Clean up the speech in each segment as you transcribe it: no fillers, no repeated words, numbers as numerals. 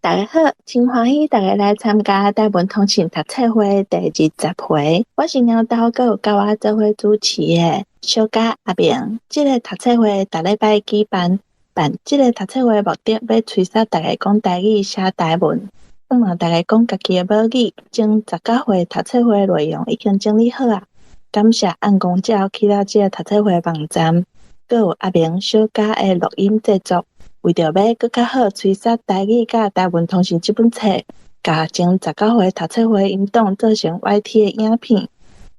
大家好，真歡喜大家來參加台文通信讀冊會第20回。我是貓豆，閣有佮我做伙主持的小嘉阿明。這个讀冊會逐禮拜舉辦，辦這个讀冊會目的，欲催促大家講台語、寫台文，向望大家講家己的母語。前19回讀冊會內容已經整理好矣。感謝按公鳥起了這个讀冊會網站，閣有阿明小嘉的錄音製作。為著欲閣較好催促台語佮台文通信這本冊，共前十九回讀冊會音檔做成 YT 的影片，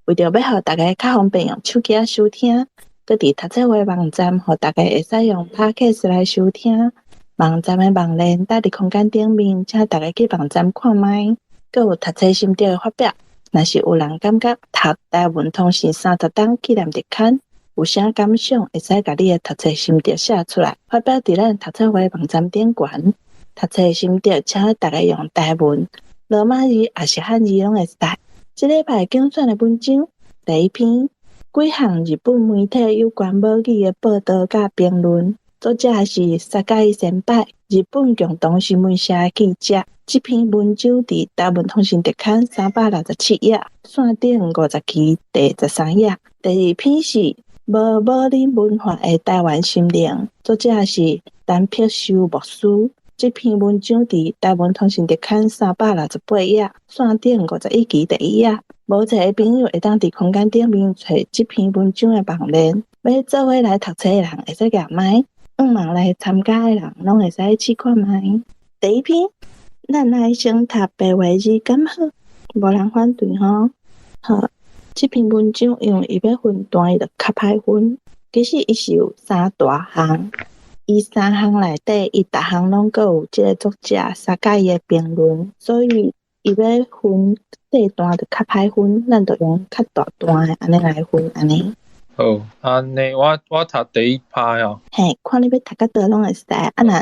為著欲予大家較方便用手機仔收聽，閣佇讀冊會網站，予大家會使用 Podcast 來收聽。網站的網連載佇空間頂面，請大家去網站看覓。閣有讀冊心得的發表，若是有人感覺讀台文通信30冬紀念特刊，有啥感想，會使共你的讀冊心得寫出來，發表佇咱讀冊會網站頂懸。讀冊心得，請大家用台文、羅馬字抑是漢字攏會使。這禮拜揀選的文章，第一篇，幾項日本媒體有關母語的報導佮評論，作者是沙蓋伊先輩，日本共同新聞社的記者。這篇文章佇台文通信特刊367頁，線頂50期第13頁。第二篇是無母語文化的台灣心靈，作者是陳柏修牧師。這篇文章佇台文通信特刊368頁，線頂51期第1頁。無冊的朋友會當佇空間頂面揣這篇文章的網連。欲做伙來讀冊的人會使舉麥，向望來參加的人攏會使試看覓。第一篇，咱來先讀白話字敢好？無人反對吼。好，這篇文章因為伊欲分段，伊就較歹分。其實伊是有三大項，伊三項內底，伊逐項攏閣有這个作者沙蓋伊的評論，所以伊欲分細段就較歹分，咱就用較大段的按呢來分按呢。好，按呢我讀第一趴哦。嘿，看你欲讀到佗攏會使，啊若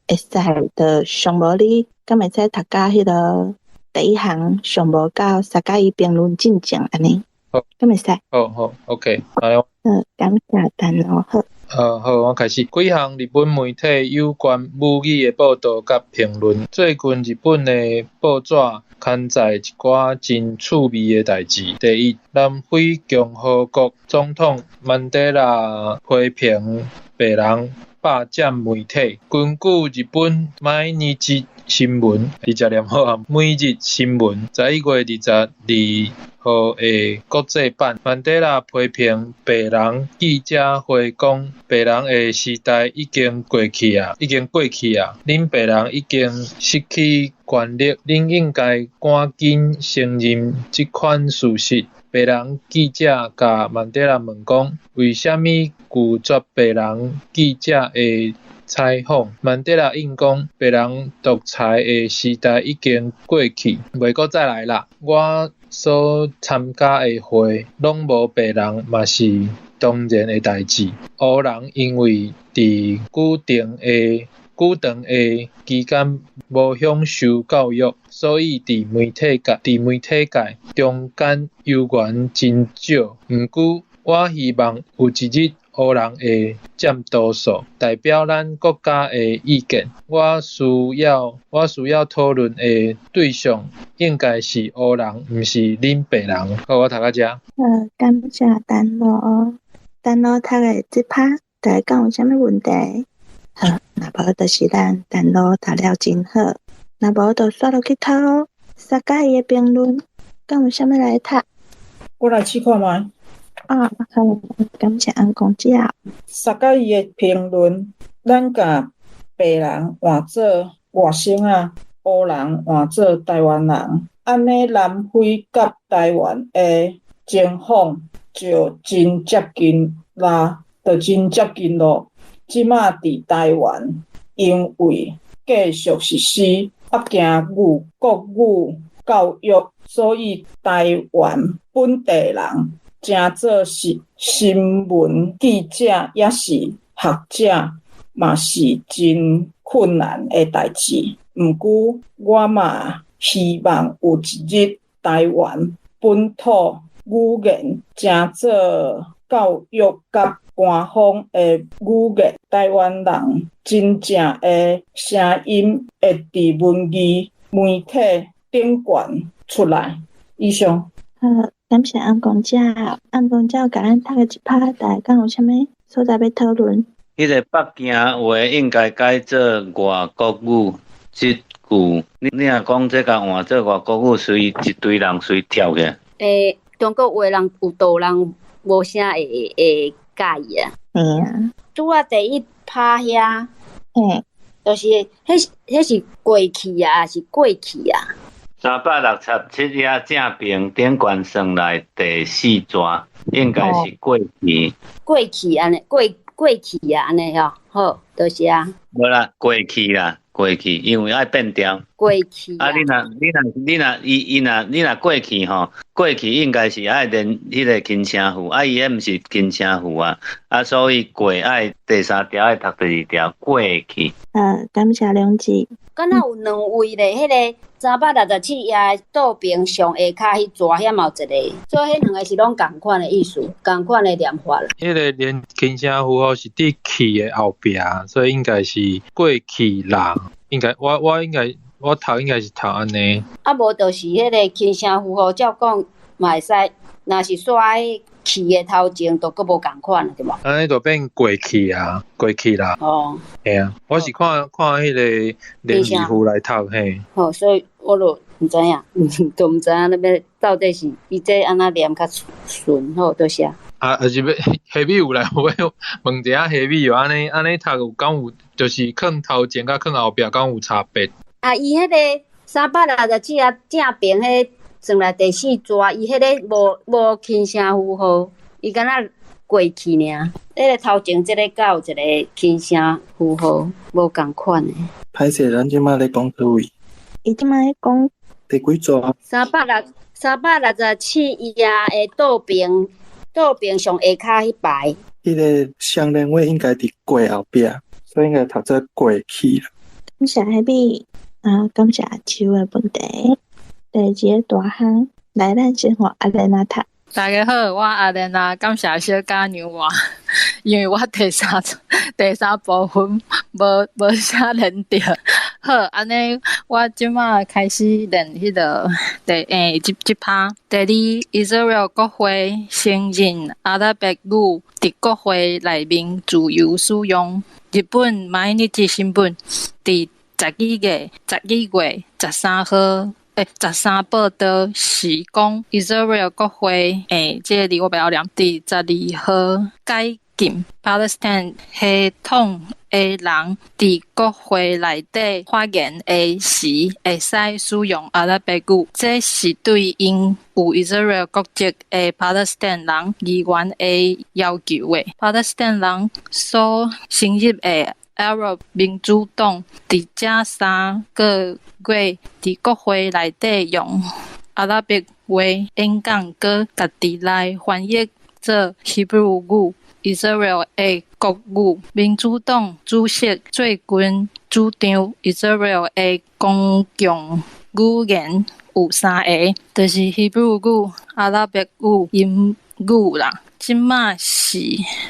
會使就上無你敢會使讀到彼个第一行上無到沙蓋伊評論進前按呢。好，敢會使？好好，OK，好。好，感謝陳老好。好，我開始。幾項日本媒體有關母語的報導佮評論。最近日本的報紙刊載一寡真趣味的代誌。第一，南非共和國總統曼德拉批評白人霸佔媒體。根據日本毎日新聞，直接念好啊！每日新聞11月22號的國際版，曼德拉批評白人記者會講，白人的時代已經過去矣，已經過去矣。恁白人已經失去權力，恁應該趕緊承認這款事實。白人記者共曼德拉問講，為啥物拒絕白人記者的採訪？曼德拉應講，白人獨裁的時代已經過去，袂閣再來啦。我所參加的會，攏無白人嘛是當然的代誌。黑人因為佇久長的期間無享受教育，所以佇媒體界中間資源真少。毋過，我希望有一日黑人會佔多數，代表咱國家的意見。我需要討論的對象應該是黑人，毋是恁白人。好，我讀到遮。好，感謝陳老。陳老讀的這趴，大家敢有啥物問題？好，若無就是咱陳老讀了真好。若無就煞落去讀沙蓋伊的評論，敢有啥物來讀？我來試看覓。啊，好，感謝安公姐。沙蓋伊的評論，咱共白人換做外省仔，黑人換做台灣人，按呢南非佮台灣的情況就真接近啦，就真接近囉。這馬佇台灣，因為繼續實施北京語國語教育，所以台灣本地人成做是新聞記者，抑是學者，嘛是真困難的代誌。毋過，我嘛希望有一日台灣本土語言成做教育佮官方的語言，臺灣人真正的聲音會佇文字媒體頂懸出來。以上。好，感謝暗公姐，暗公姐共咱讀的這趴，大家敢有啥物所在欲討論？彼个北京話應該改做外國語，這句你若講這共換做外國語，隨一堆人隨跳起來。中國話人有多人無啥會佮意啊。嘿啊。拄仔第一趴遐，就是彼是過去啊，抑是過去啊？367頁正爿頂懸算來第四逝，應該是過去。過去按呢，過去啊，按呢吼，好，多謝啊。無啦，過去啦，過去，因為愛變調。過去啊，你若伊伊若你若過去吼，過去應該是愛連彼个輕聲符，啊，伊彼毋是輕聲符啊，啊，所以過愛第三條愛讀第二條過去。感謝良志。敢若有兩位咧，彼个367頁倒爿上下跤彼逝遐嘛有一个，所以彼兩个是攏仝款的意思，仝款的念法。彼个連輕聲符號是佇去的後壁，所以應該是過去啦。應該我應該我讀應該是讀按呢。啊，無就是彼个輕聲符號照講嘛會使，若是煞佇去的頭前，就閣無仝款對無？按呢就變過去啊，過去啦。哦。嘿啊，我是看看彼个連字符來讀嘿。好，所以我就毋知影，都毋知影那欲到底是伊這按怎念較順，好，多謝。啊，抑是欲下尾有來有欲問一下下尾有按呢按呢讀有敢有，就是囥頭前佮囥後壁敢有差別？啊，伊彼个367頁正爿彼算來第四逝，伊彼个無輕聲符號，伊敢若過去爾。彼个頭前這个佮有一个輕聲符號，無仝款的。歹勢，咱這馬咧講佗位？伊這馬咧講第幾逝？367頁的倒爿，倒爿上下跤彼排。彼个雙連話應該佇過後壁，所以應該讀做過去啦。感謝彼位，啊，感謝阿秋的問題。第二个大項，來咱先予阿蓮仔讀。大家好，我阿蓮仔，感謝小嘉讓我，因為我第三部分無啥練著。好，按呢，我這馬開始練彼个第這趴。第二，Israel 國會承認阿拉伯語佇國會內面自由使用。日本毎日新聞佇12月13號13報導時講，Israel 國會這个字我袂曉念，佇12號解禁巴勒斯坦血統的人佇國會內底發言的時，會使使用阿拉伯語。這是對𪜶有 Israel 國籍的巴勒斯坦人議員的要求的。巴勒斯坦人所成立的 Arab 民主黨佇這3個月佇國會內底用阿拉伯話演講，閣家己來翻譯做希伯語 Israel 的國語。民主黨主席最近主張 Israel 的公共語言有三个，就是希伯語、阿拉伯語、英語啦。這馬是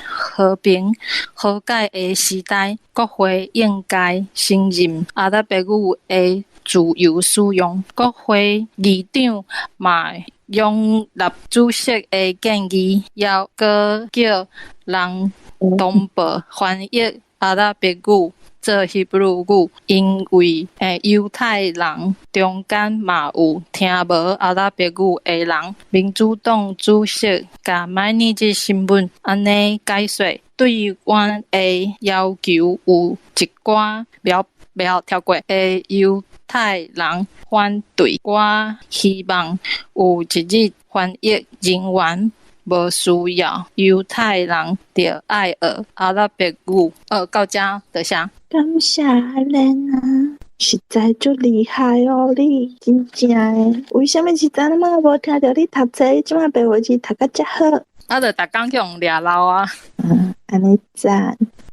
和平和解的時代，國會應該承認阿拉伯語的自由使用。國會議長嘛擁立主席的建議，猶閣叫人同步翻譯阿拉伯語做希伯語，因為猶太人中間嘛有聽無阿拉伯語的人。民主黨主席共毎日新聞按呢解說：對阮的要求有一寡袂曉跳過的猶太人反對。我希望有一日翻譯人員無需要猶太人著愛學阿拉伯語。到遮多謝。感謝阿蓮啊，實在足厲害哦！你真正的，為啥物一早嘛無聽著你讀冊，這馬白話字讀甲遮好？啊，著逐工去予掠漏啊！嗯，按呢讚。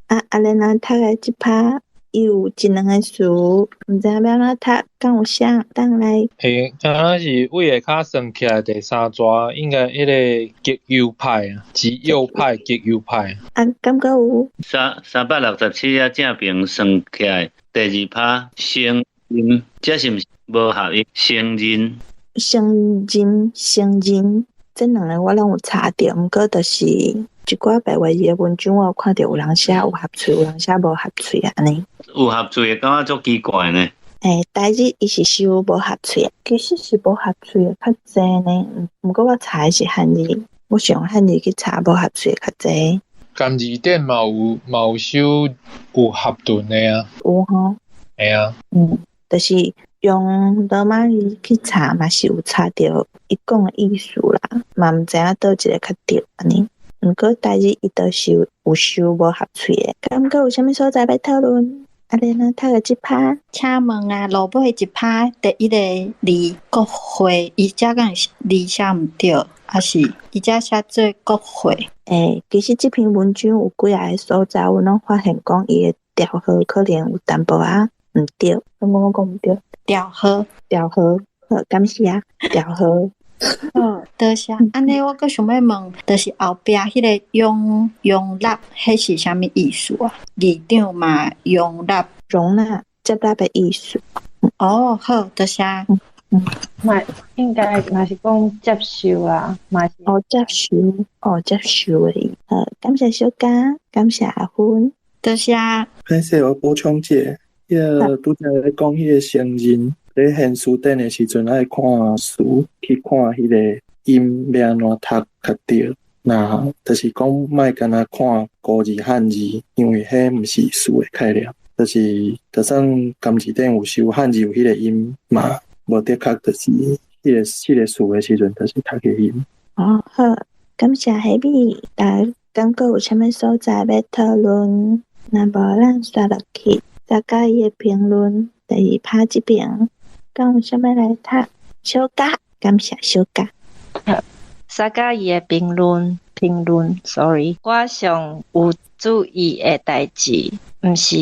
啊，阿蓮仔讀的這趴，伊有這兩个詞，毋知影欲按怎讀，敢有啥當來？欸，敢若是對下跤算起來第三逝，應該彼个極右派啊，極右派，極右派。啊，敢閣有？367仔正爿算起來，第二拍承認，這是毋是無合一？承認，承認，承認，這兩个我攏有查著，毋過就是一寡白話字的文章，我有看著有人寫有合喙，有人寫無合喙按呢。有合喙的感覺足奇怪呢。欸，台日伊是收無合喙，其實是無合喙的較濟呢。毋過我查的是漢字，我是用漢字去查無合喙的較濟。含字典嘛有收有合頓的啊。有吼。會啊。嗯，就是用羅馬字去查嘛是有查著伊講的意思啦，嘛毋知影佗一个較對按呢。毋過台日伊都是有收無合喙的。敢閣有啥物所在欲討論？啊，你若讀个這拍？請問啊，落尾一拍第一個字國會，伊遮敢是字寫毋對，抑是伊遮寫做國會？欸，其實這篇文章有幾仔个所在，阮攏發現講伊的調號可能有淡薄仔毋對。敢講我講毋對？調號，調號，好，感謝啊，調號。好，多謝。按呢，我閣想欲問，就是後壁彼个容容納，彼是啥物意思啊？議長嘛容納，容納接納的意思。哦，好，多謝。嘛應該嘛是講接受啦，嘛是。哦，接受，哦，接受的意思。好，感謝小佳，感謝阿芬，多謝。歹勢，我補充一下，彼个拄才咧講彼个承認。咧現辭典的時陣，愛看詞去看彼个音欲按怎讀較對。若就是講莫干焦看古字漢字，因為彼毋是詞的概念。就是就算含字典有收漢字有彼个音嘛，無的確就是彼个詞的時陣，就是讀彼個音。哦，好，感謝彼米。大家敢閣有啥物所在欲討論？若無咱煞落去，大家伊的評論第二拍這爿。敢有啥物來讀？小佳，感謝小佳。薩迦伊的評論，評論，sorry，我上有注意的代誌，毋是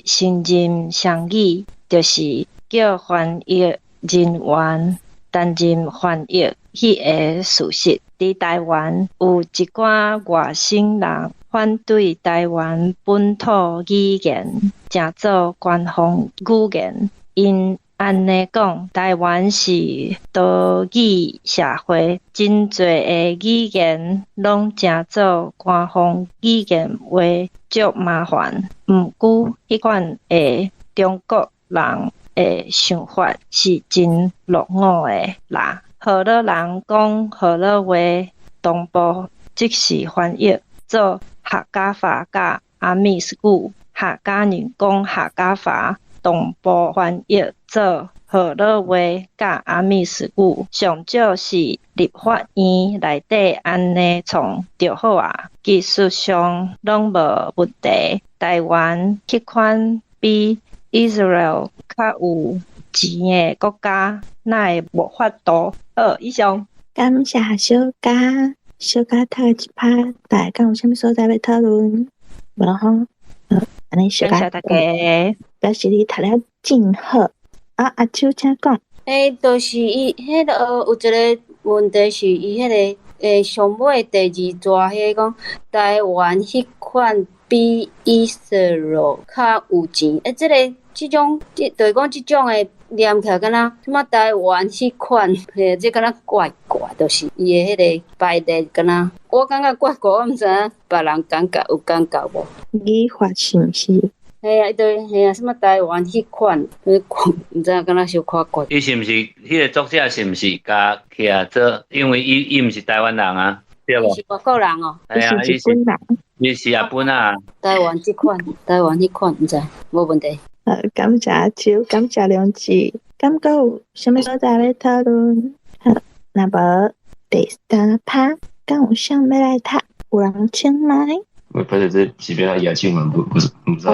承認雙語，就是叫翻譯人員擔任翻譯彼个事實。佇台灣有一寡外省人反對台灣本土語言成做官方語言，𪜶按呢講，台灣是多語社會，真濟个語言攏成做官方語言話，足麻煩。毋過，彼款的中國人的想法是真落伍的啦。河洛人講河洛話，同步即時翻譯做客家話佮阿美斯語；客家人講客家話，同步翻譯做河洛話佮阿美斯語。上少是立法院內底按呢創就好啊，技術上攏無問題。台灣彼款比 Israel 較有錢的國家，哪會無法度？好，以上。感謝小佳，小佳讀一拍，大家敢有啥物所在欲討論？無吼？好，按呢小佳。感謝大家。表示你讀了真好。啊，阿秋請講。欸，就是伊彼个有一个問題是伊彼个上尾第二逝彼个講台灣彼款比以色列較有錢，欸，這个這種，就是講這種的念起來敢若什麼台灣彼款，嘿，這敢若怪怪，就是伊的彼个排列敢若，我感覺怪怪，我毋知影別人感覺有感覺無？語法是毋是？嘿啊，伊就嘿啊，什麼台灣彼款，毋知影敢若小可怪。伊是毋是彼个作者是毋是共起來做？因為伊毋是台灣人啊，對無？伊是外國人哦。嘿啊，伊是日本人。伊是日本啊。台灣這款，台灣彼款，毋知，無問題。好，感謝阿秋，感謝梁志，敢閣有啥物所在欲討論？好，若無第三拍，敢有啥欲來讀？有人請麥？我不是這是欲舉手嘛？不是，毋知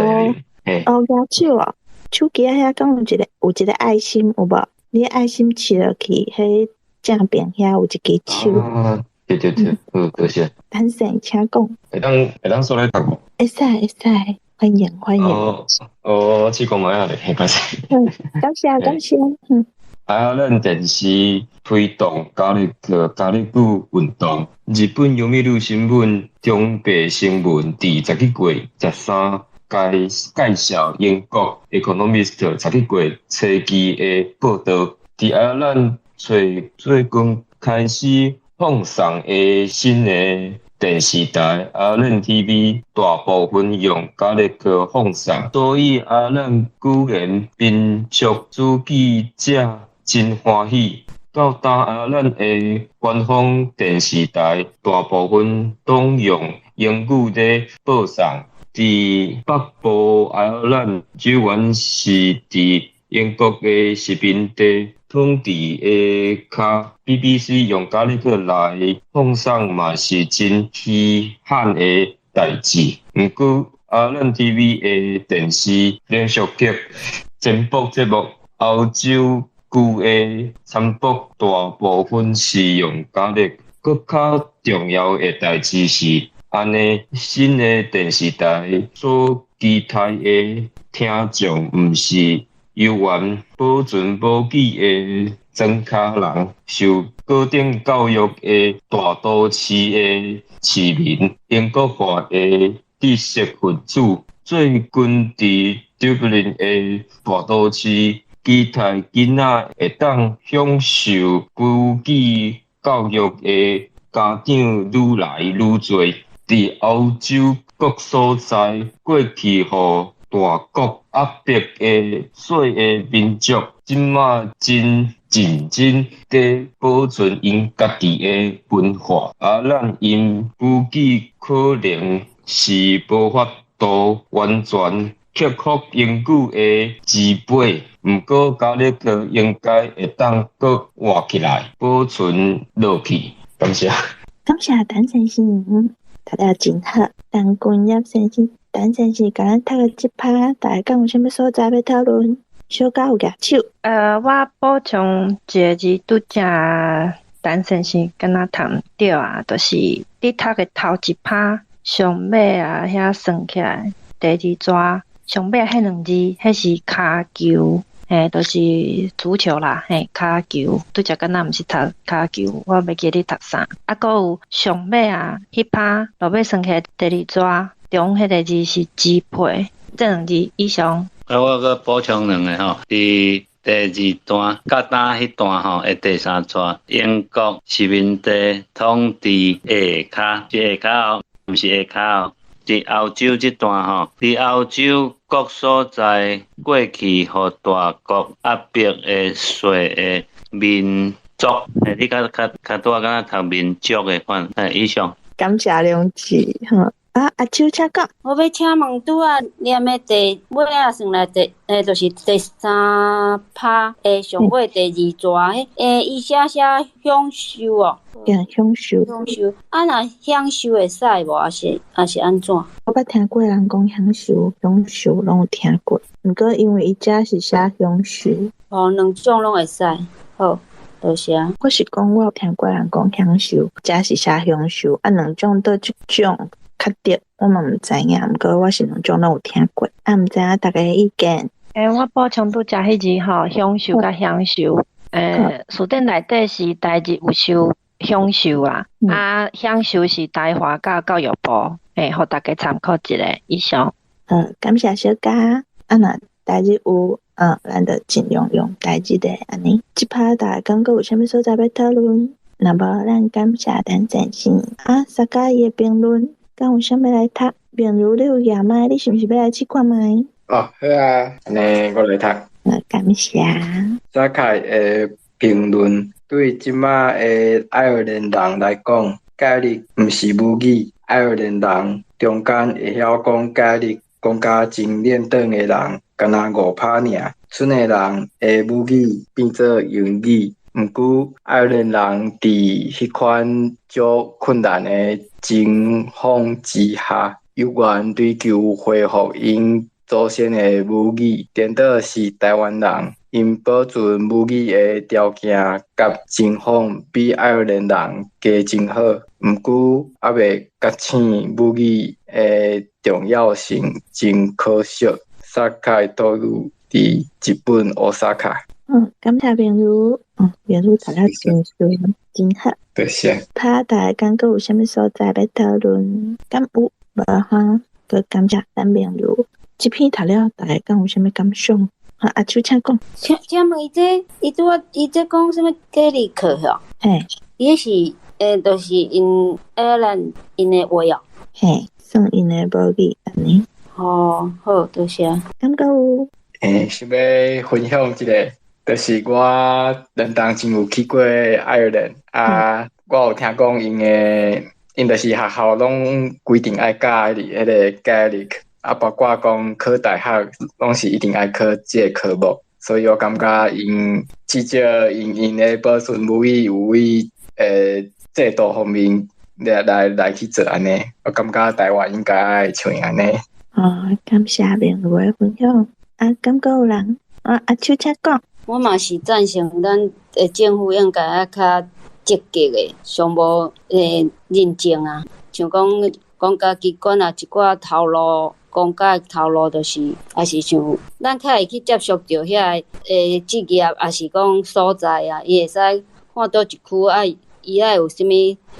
嘿。哦，舉手哦，手機仔遐敢有一个愛心有無？你愛心切落去，彼正爿遐有一支手。啊，對對對，好，多謝。等陣請講。會當會當煞來讀無？會使會使。歡迎歡迎。哦哦，試看覓仔咧，嘿，歹勢。感謝感謝。愛爾蘭電視推動加勒加勒語運動。日本読売新聞中白新聞佇11月13介介紹英國 Economist 11月初期的報導。佇愛爾蘭最最近開始放送的新的電視台愛爾蘭 TV 大部分用加勒克放送，所以愛爾蘭語言民族主義者真歡喜。到今愛爾蘭的官方電視台大部分攏用英語咧播送。佇北部愛爾蘭，主要是佇英國的殖民地統治的跤，BBC 用加勒克來放送嘛是真稀罕的代誌。毋過，愛爾蘭 TV 的電視連續劇占卜節目，歐洲舊的占卜大部分是用加勒。閣較重要的代誌是，按呢新的電視台所期待的聽眾，毋是猶原保存母語的莊跤人，受高等教育的大都市的市民，英國化的知識分子。最近佇都柏林的大都市，期待囡仔會當享受高級教育的家長愈來愈濟。佇歐洲各所在，過去予大國壓迫的細的民族，這馬真認真佇保存𪜶家己的文化。啊，咱𪜶母語可能是無法度完全克服英語的支配，毋過加勒克應該會當閣活起來，保存落去。感謝。感謝陳先生，讀了真好。陳君業先生，陳先生共咱讀的這趴，大家敢有啥物所在欲討論？小可有舉手。我補充一个字，拄才陳先生敢若讀毋著啊，就是你讀的頭一趴上尾啊，遐算起來，第二逝上尾彼兩字，彼是跤球，嘿，就是足球啦，嘿，跤球。拄才敢若毋是讀跤球，我袂記你讀啥。啊，閣有上尾啊，彼趴落尾算起來第二逝中彼个字是支配，這兩字以上。啊，我閣補充兩个吼，佇第二段佮今彼段吼，的第三逝，英國殖民地統治下跤，是下跤哦，毋是下跤哦。佇歐洲這段吼，佇歐洲各所在過去予大國壓迫的細的民族，欸，你較較較拄仔敢若讀民族的款，欸，以上。感謝良志，吼。啊，阿秋請講。我欲請問拄仔念的第尾仔算來第，欸，就是第三趴的上尾第二逝，彼，欸，伊寫寫享受哦。享受。享受，啊，若享受會使無？抑是抑是按怎？我捌聽過人講享受，享受攏有聽過，毋過因為伊遮是寫享受。哦，兩種攏會使，好，多謝。我是講我有聽過人講享受，遮是寫享受，啊，兩種佗一種較對，我嘛毋知影，毋過我是兩種攏有聽過，啊，毋知影大家意見。欸，我補充拄才彼字吼，享受佮享受，欸，辭典內底是台日有收享受啊，啊，享受是台華佮教育部，欸，予大家參考一下，以上。感謝小佳，啊，若台日有，咱就盡量用台日的按呢。這趴大家感覺有啥物所在欲討論？若無，咱感謝陳先生。啊，沙嘉伊的評論，敢有啥物來讀？明如你有舉麥，你是毋是欲來試看覓？哦，好啊，按呢我來讀。感謝。沙凱的評論對這馬的愛爾蘭人來講，蓋利毋是母語。愛爾蘭人中間會曉講蓋利講甲真輪轉的人，敢若5%爾。賰的人的母語變做英語。毋過，愛爾蘭人佇彼款足困難的情況之下，猶原追求恢復𪜶祖先的母語。顛倒是台灣人，𪜶保存母語的條件佮情況比愛爾蘭人加真好。毋過，猶未覺醒母語的的重要性真可惜。薩開多魯佇日本大阪。感謝明如，明如讀得真順，真好。多謝。拍大家感覺有啥物所在欲討論？敢有無哈？閣感謝咱明如。這篇讀了，大家敢有啥物感想？阿秋請講。請問伊這，伊拄仔伊這講啥物加利克吼？嘿。伊彼是，就是𪜶愛爾蘭𪜶的話哦。嘿，算𪜶的母語按呢。哦，好，多謝。敢閣有？想欲分享一下，就是我2冬前有去過愛爾蘭，啊，我有聽講𪜶的，𪜶就是學校攏規定愛教彼個 Gaelic，啊，包括講考大學攏是一定愛考這個科目，所以我感覺𪜶至少𪜶的保存母語有為制度方面來去做按呢，我感覺台灣應該愛像𪜶按呢。哦，感謝明如的分享。啊，敢閣有人？啊，阿秋請講。我嘛是贊成咱的政府應該愛較積極的，上無認證啊，像講公家機關啊，一寡頭路，公家的頭路就是，也是像咱較會去接觸著遐个職業，抑是講所在啊，伊會使看佗一區啊，伊愛有啥物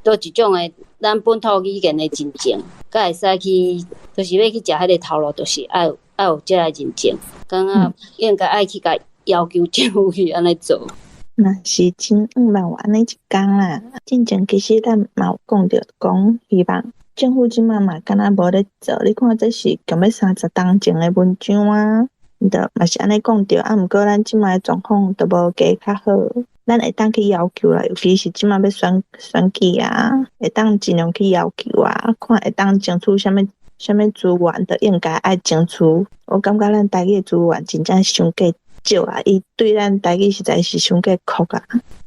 佗一種的咱本土語言的認證，才會使去，就是欲去食彼個頭路，就是愛有這個認證，感覺應該愛去共要求政府去按呢做。嘛是真向望有按呢一工啦。進前其實咱嘛有講著，講希望政府這馬嘛敢若無咧做。你看這是共欲30冬前的文章啊，著嘛是按呢講著。啊，毋過咱這馬的狀況都無加較好，咱會當去要求啦，尤其是這馬欲選舉啊，會當盡量去要求啊，看會當爭取啥物啥物資源，都應該愛爭取。我感覺咱台語的資源真正傷過少啊！伊對咱台語實在是傷過酷啊！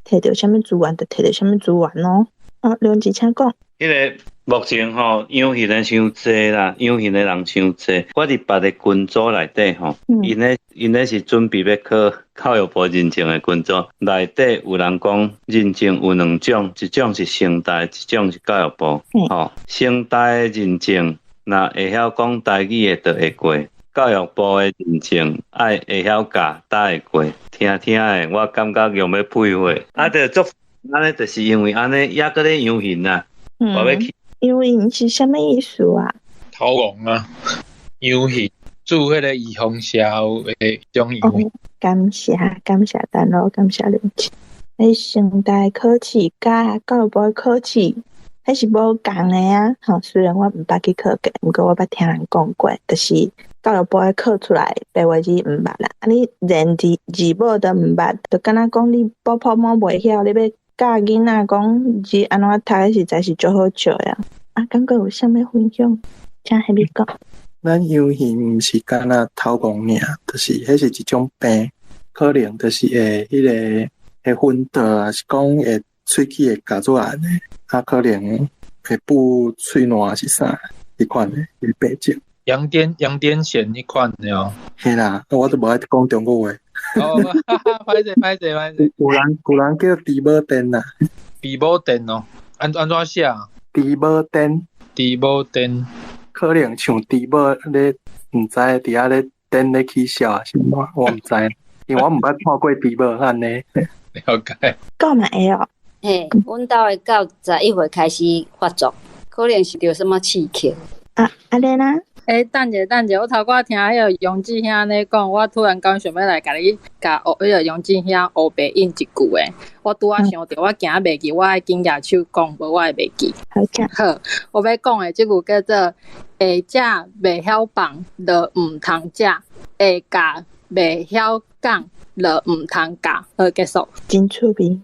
提著啥物資源就提著啥物資源咯。哦，梁志請講。彼個目前吼陽性的傷濟啦，陽性的人傷濟。我佇別个群組內底吼，𪜶咧是準備欲考教育部認證的群組，內底有人講認證有兩種，一種是成大，一種是教育部。吼，成大的認證，若會曉講台語的就會過。教育部的認證愛會曉教，才會過。聽聽的，我感覺用欲屁話。啊，就足按呢，就是因為按呢，猶閣咧陽性啊。我欲去。陽性是啥物意思啊？頭黃啊，陽性注彼個預防射有的種陽性。感謝感謝陳老，感謝林志。彼成大考試佮教育部的考試，彼是無仝的啊。吼，雖然我毋捌去考過，毋過我捌聽人講過，就是教育部的考出來白話字毋捌啦。啊，你連字母都毋捌，就敢若講你寶寶毛袂曉，你欲教囡仔講字按怎讀，實在是足好笑的啊！啊，敢閣有啥物分享？請彼邊講。咱陽性毋是敢若頭戇爾，就是彼是一種病，可能就是會彼個會昏倒，抑是講會喙齒會咬做按的，啊，可能會揬喙瀾抑是啥，彼款的彼個病症。羊癲癬彼款的哦。嘿啦，我都無愛講中國話。哦，歹勢歹勢歹勢。有人叫豬母電啦。豬母電哦，按怎寫？豬母電。豬母電。可能像豬母咧，毋知佇遐咧電咧起痟抑是啥，我毋知，因為我毋捌看過豬母按呢。了解。狗嘛會哦。嘿，阮兜的狗11歲開始發作，可能是著啥物刺激。啊，按呢啦。欸，等者等者，我頭拄聽彼個楊志兄咧講，我突然間想欲來共你共彼個楊志兄烏白應一句的。我拄仔想著，我驚袂記，我愛緊舉手講，無我會袂記。好，好，我欲講的這句叫做：會食袂曉放，就毋通食；會教袂曉講，就毋通教。好，結束。真趣味，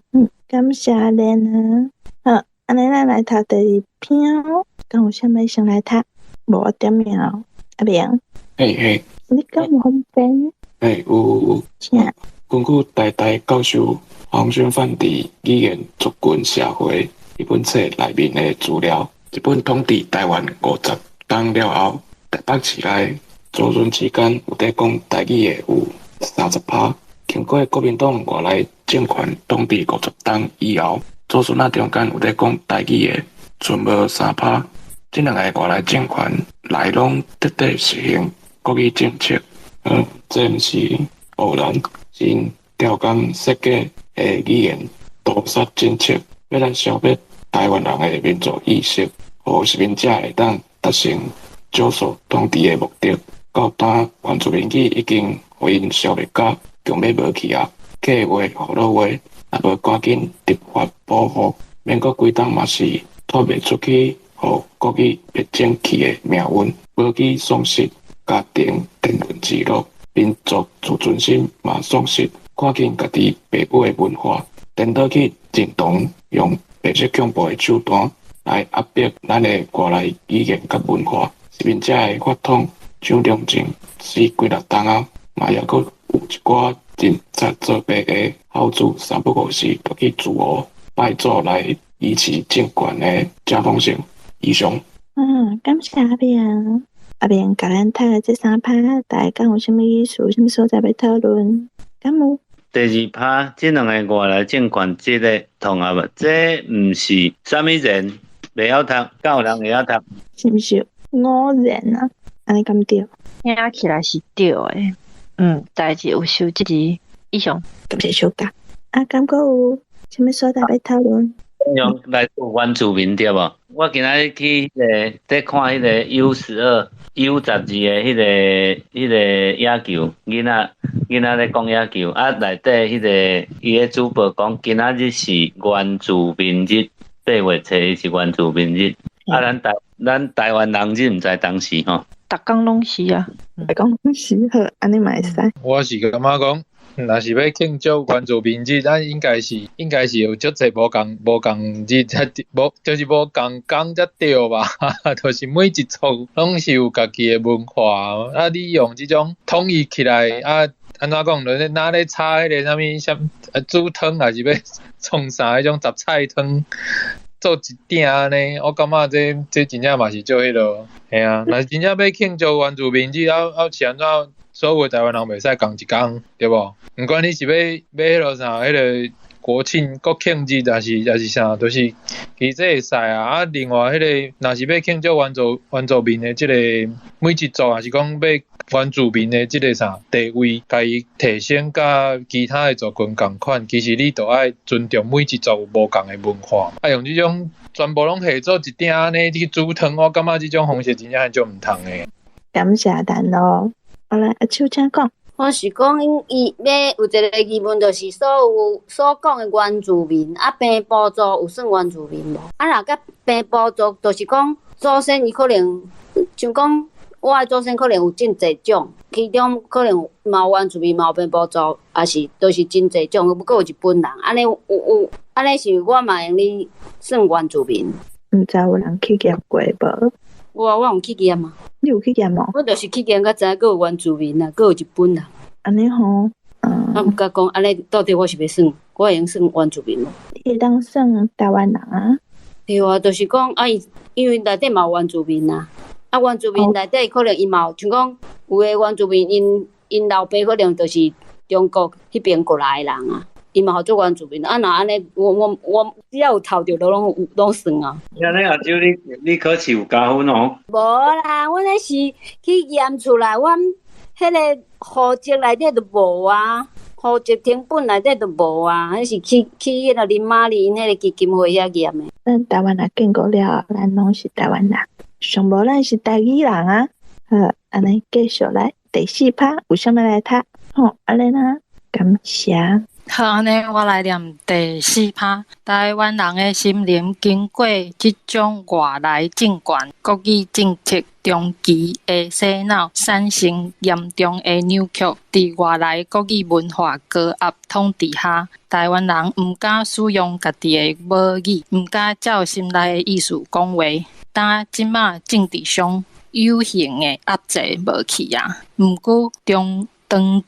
感謝恁啊。好，按呢咱來讀第二篇哦。敢有啥物先來讀？無我點名哦，阿明。嘿嘿。你敢有方便？嘿，有。請。根據台大教授黃宣範佇語言族群社會這本冊內面的資料，日本統治台灣50冬了後，台北市內族人之間有咧講台語的有30%。經過國民黨外來政權統治50冬以後，祖孫仔中間有咧講台語的，剩無3%。這兩个外來政權來攏徹底實行國語政策，這毋是偶然，是𪜶刁工設計的語言屠殺政策，欲來消滅台灣人的民族意識，予殖民者會當達成少數統治的目的。到今原住民語已經予𪜶消滅甲強欲無去啊！客話、福佬話，若無趕緊立法保護，免閣幾冬嘛是脫袂出去，予國語滅種去的命運。母語喪失，家庭天倫之樂，民族自尊心嘛喪失。看見家己爸母的文化，顛倒去認同用白色恐怖的手段來壓迫咱的外來語言佮文化。殖民者的法統蔣中正死幾若冬啊，嘛猶閣有一寡認賊做爸的孝子，三不五時就去祝賀拜祖來維持政權的正統性。以上。感謝阿明，阿明共咱讀的這三趴，大家敢有啥物意思？啥物所在欲討論？敢有？第二趴，這兩个外來政權，這个同學無？這毋是啥物人袂曉讀，敢有人會曉讀？是毋是偶然啊？按呢敢對？聽起來是對的。代誌有收這字。以上。感謝小家。啊，敢閣有啥物所在欲討論？用來做原住民對無？我今仔日去彼个佇看彼个 U12、U12的彼个野球，囡仔咧講野球，啊內底彼个伊个主播講，今仔日是原住民日，8月7日是原住民日。啊，咱台灣人日毋知當時吼。逐工攏是啊，逐工攏是好，按呢嘛會使。我是感覺講，若是欲慶祝原住民日，咱應該是有足濟無仝日才無，就是無仝工才對吧？就是每一族攏是有家己的文化，啊，你用這種統一起來，啊，按怎講？就是若咧炒彼个啥物啥啊煮湯，抑是欲創啥彼種雜菜湯，做一鼎按呢？我感覺這真正嘛是足彼落，嘿啊，若是真正欲慶祝原住民日，啊啊是按怎？所有的台灣人袂使仝一工，對無？毋管你是欲欲彼落啥，彼个國慶日，抑是啥，就是其實這會使啊。啊，另外彼个若是欲慶祝原住民的這个每一族，抑是講欲原住民的這个啥地位，共伊提升佮其他的族群仝款，其實你著愛尊重每一族有無仝的文化。啊，用這種全部攏下做一鼎按呢去煮湯，我感覺這種方式真正足毋通的。感謝陳咯。好來，阿秋請講。我是講，伊欲有一个疑問，就是所有所講的原住民，啊，平埔族有算原住民無？啊，若佮平埔族，就是講祖先伊可能，像講我的祖先可能有真濟種，其中可能嘛有原住民，嘛有平埔族，抑是都是真濟種，不過有日本人，按呢有有，按呢是我嘛會用咧算原住民。毋知有人去驗過無？有啊，我有去驗啊。你有去驗無？我就是去驗，才知影閣有原住民啊，閣有日本人。按呢吼，我毋敢講，按呢到底我是欲算，我會用算原住民無？你會當算台灣人啊？對啊，就是講啊，伊因為內底嘛有原住民啊，啊原住民內底可能伊嘛有，像講有的原住民，𪜶老爸可能就是中國彼邊過來的人啊。伊嘛號做原住民，啊若按呢，我只要有頭著，都攏有攏算啊。按呢阿周你考試有加分哦？無啦，阮彼是去驗出來，阮彼个戶籍內底就無啊，戶籍謄本內底就無啊，彼是去彼个林媽利𪜶彼个基金會遐驗的。咱台灣人建國了，咱攏是台灣人，上無咱是台語人啊。好，按呢繼續來第四趴，有啥物來讀？好，按呢啦，感謝。好，按呢我來念第四趴。台灣人的心靈經過這種外來政權、國語政策長期的洗腦，產生嚴重的扭曲。佇外來國語文化高壓統治下，台灣人毋敢使用家己的母語，毋敢照心內的意思講話。但這馬政治上有形的壓制無去啊，毋過長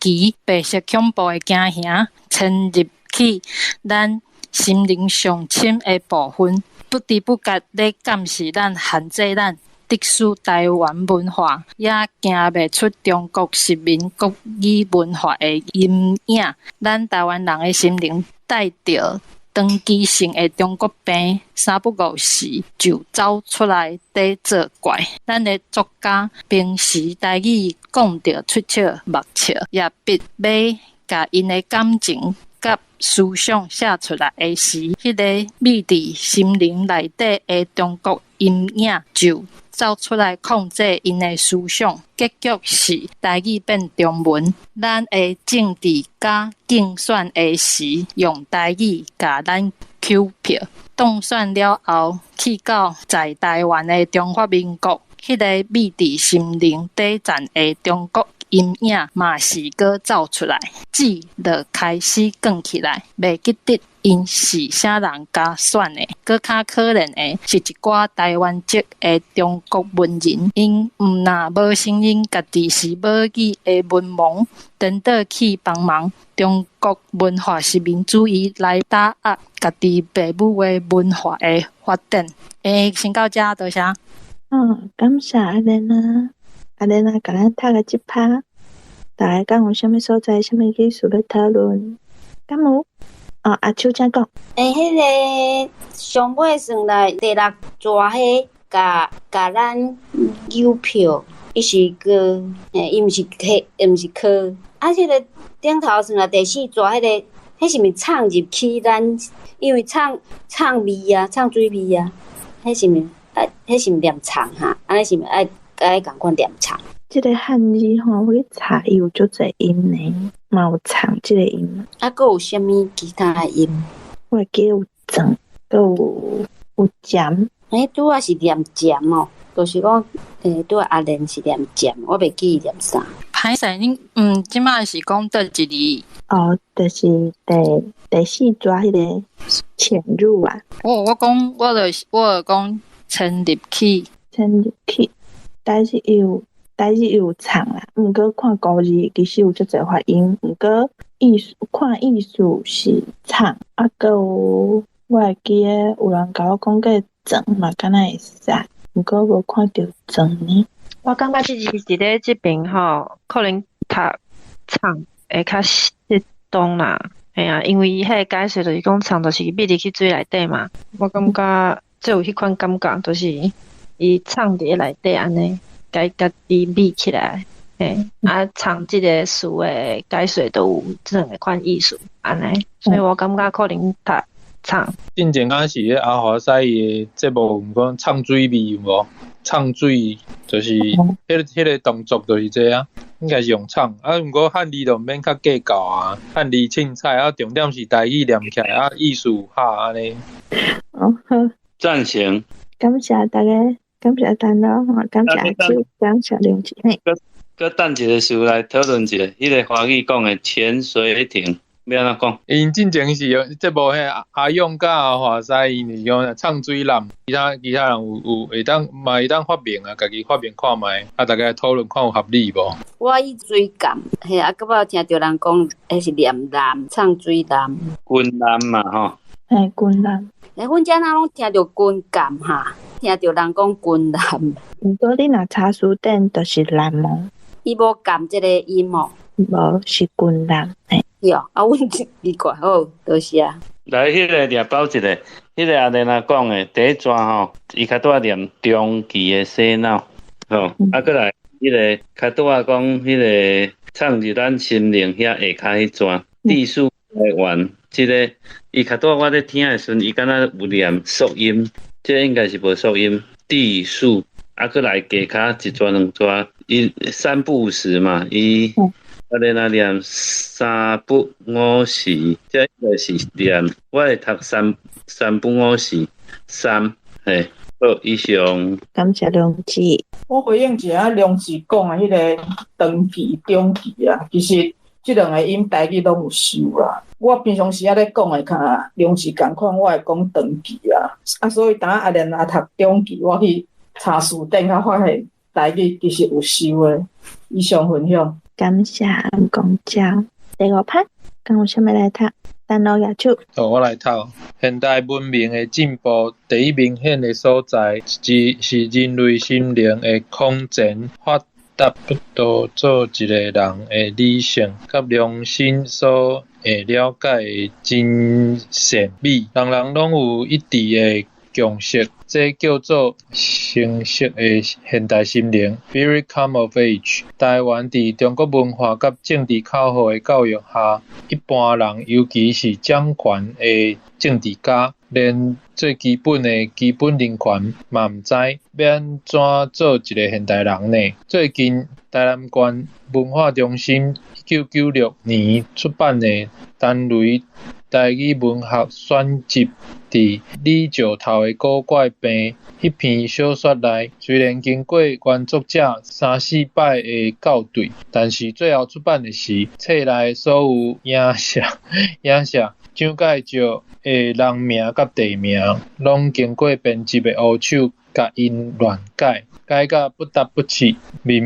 期白色恐怖的驚嚇侵入去咱心靈上深的部分，不知不覺咧監視咱、限制咱、敵視台灣文化，也驚袂出中國殖民國語文化的陰影。咱台灣人的心靈帶著長期性的中國病，三不五時就走出來佇作怪。咱的作家平時台語講著喙笑目笑，也必欲共𪜶的感情佮思想寫出來的時，彼个覕佇心靈內底的中國陰影就走出來控制𪜶的思想，結局是台語變中文。咱的政治家競選的時，用台語共咱搝票，當選了後，去到在台灣的中華民國，彼个覕佇心靈底層的中國陰影嘛是閣走出來，舌就開始捲起來，袂記得𪜶是啥人共選的。閣較可憐的是一寡台灣籍的中國文人，𪜶毋但無承認家己是母語的文盲，顛倒去幫忙中國文化殖民主義來打壓家己爸母的文化的發展。先到遮，多謝。感謝阿蓮啊，阿蓮啊，共咱讀的這趴，大家敢有啥物所在、啥物意思欲討論？敢有？哦，阿秋請講。彼个上尾算來第六逝彼共共咱郵票，伊是哥，伊毋是客，毋是科。啊，這个頂頭算來第四逝彼个，彼是毋是藏入去咱？因為藏藏味啊，藏水味啊，彼是毋是？啊，彼是毋念藏哈？按呢是毋愛愛仝款念藏？這个漢字吼，我去查伊有足濟音呢，嘛有藏這个音。啊，閣有啥物其他的音？我會記有藏，閣有占。拄仔是念占哦，就是講，拄仔阿蓮是念占，我袂記伊念啥。歹勢，恁這擺是講佗一字？哦，就是第四逝彼个潛入啊。我講，我就是我就講遷入去，遷入去，但是有。但是有藏啦，毋過看古字其實有足濟發音，毋過意思看意思是藏，啊，閣有我會記得有人共我講過藏嘛，敢若會使，毋過無看著藏呢。我感覺這字佇咧這爿吼，可能讀藏會較適當啦。嘿啊，因為伊彼个解釋就是講藏，就是覕入去水內底嘛。我感覺這有彼款感覺，就是伊藏佇咧內底按呢。共家己覕起來，嘿，啊，藏這个詞的解說都有這兩个款意思，按呢，所以我感覺可能讀藏。進前敢是彼阿華西伊的節目有講唱水味有無？唱水就是彼个動作就是這啊，應該是用唱。啊，毋過漢字就毋免較計較啊，漢字凊彩啊，重點是台語念起來啊，意思有合按呢。哦，好。贊成。感謝大家。感謝陳老，感謝阿秋，感謝梁志。閣閣等一個詞來討論一下，彼个華語講的潛水艇，欲按怎講？𪜶進前是用節目，彼阿勇佮阿華西，𪜶是講唱水艦，其他人有會當嘛會當發明啊，家己發明看覓，啊，大家來討論看有合理無？我以水艦，嘿，啊，閣捌聽著人講，彼是念艦，唱水艦。軍艦嘛，吼。嘿，軍艦。阮遮若攏聽著軍艦哈？聽著人講軍艦。毋過你若查詞典，就是艦哦。伊無艦這個音哦。無，是軍艦。嘿。對，啊，阮奇怪，好，多謝。來，彼个掠包一个，彼个阿蓮仔講的第一逝吼，伊較拄仔念長期的洗腦，吼，啊，閣來，彼个較拄仔講彼个藏佇咱心靈遐下跤彼逝，第四來源，這个伊較拄仔我咧聽的時陣，伊敢若有念縮音。這應該是無縮音，第四，啊，閣來加跤一逝兩逝，伊三不五時嘛，伊啊咧若念三不五時，這應該是念，我會讀三不五時，三，嘿，好，以上。感謝梁志。我回應一下梁志講的彼个長期、中期啊，其實這兩个音台語攏有收啦。我平常時仔咧講的，較梁志仝款，我會講長期啊。啊，所以當阿蓮仔讀中期，我去查詞典，才發現台語其實有收的。以上分享。感謝黃公照。第五拍，敢有啥物來讀？陳老舉手。好，我來讀。現代文明的進步，第一明顯的所在，是人類心靈的空前發達，導做一个人的理性佮良心所會了解真善美，人人攏有一致的共識，這叫做成熟的現代心靈 （Spirit come of age）。台灣佇中國文化佮政治口號的教育下，一般人，尤其是掌權的政治家，連最基本的基本人權嘛毋知，欲按怎做一个現代人呢？最近，台南縣文化中心1996年出版的《陳雷台語文學選集》佇李石頭的古怪病彼篇小說內，雖然經過原作者三四擺的校對，但是最後出版的時，冊內所有影射、影射蔣介石的人名佮地名，攏經過編輯的烏手共𪜶亂改，改甲不答不切，面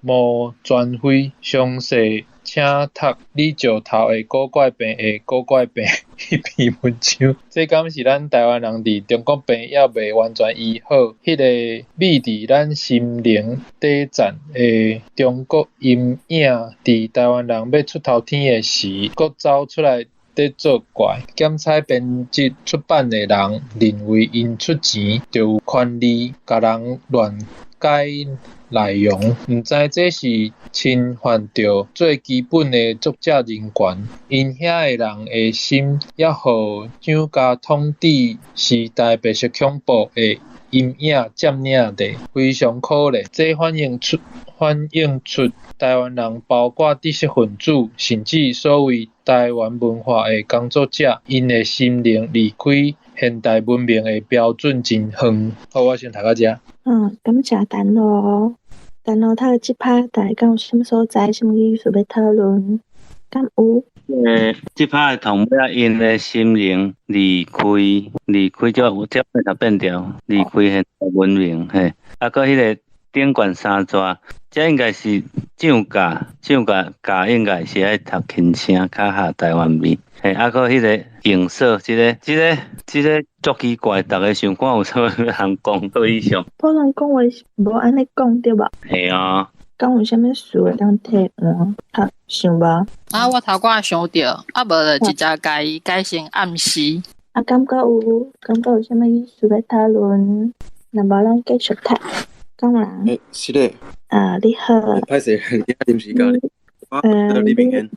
目全非。詳細請讀李石頭的古怪病的古怪病彼篇文章。這敢是咱台灣人佇中國病猶未完全醫好，彼个覕佇咱心靈底層的中國陰影，佇台灣人欲出頭天的時，閣走出來佇作怪。檢採編輯出版的人認為𪜶出錢就有權利共人亂改內容，毋知這是侵犯著最基本的作者人權。𪜶遐的人的心，猶予蔣家統治時代白色恐怖的陰影佔領著，非常可憐。這反映出台灣人，包括知識分子，甚至所謂台灣文化的工作者，𪜶的心靈離開現代文明的標準真遠。好，我先讀到遮。嗯，感謝陳羅。陳羅讀這拍，大家有啥物所在，啥物意思欲討論？敢有？這拍的同尾仔，𪜶的心靈離開，離開這這變變調，離開現代文明嘿。啊，閣彼个頂懸三逝，這應該是漲價，漲價價應該是愛讀輕聲較合台灣味。嘿，啊，閣彼个影射，這個足奇怪，逐家想看有啥物通講對象。普通講話是無按呢講對無？嘿啊。敢有啥物事會當替換讀想無？啊，我頭拄仔想著，啊無就直接共伊改成暗示。啊，感覺有，感覺有啥物意思欲討論？若無咱繼續讀。敢有人？欸，是咧。啊，你好。歹勢，今仔臨時加你。我李明軒。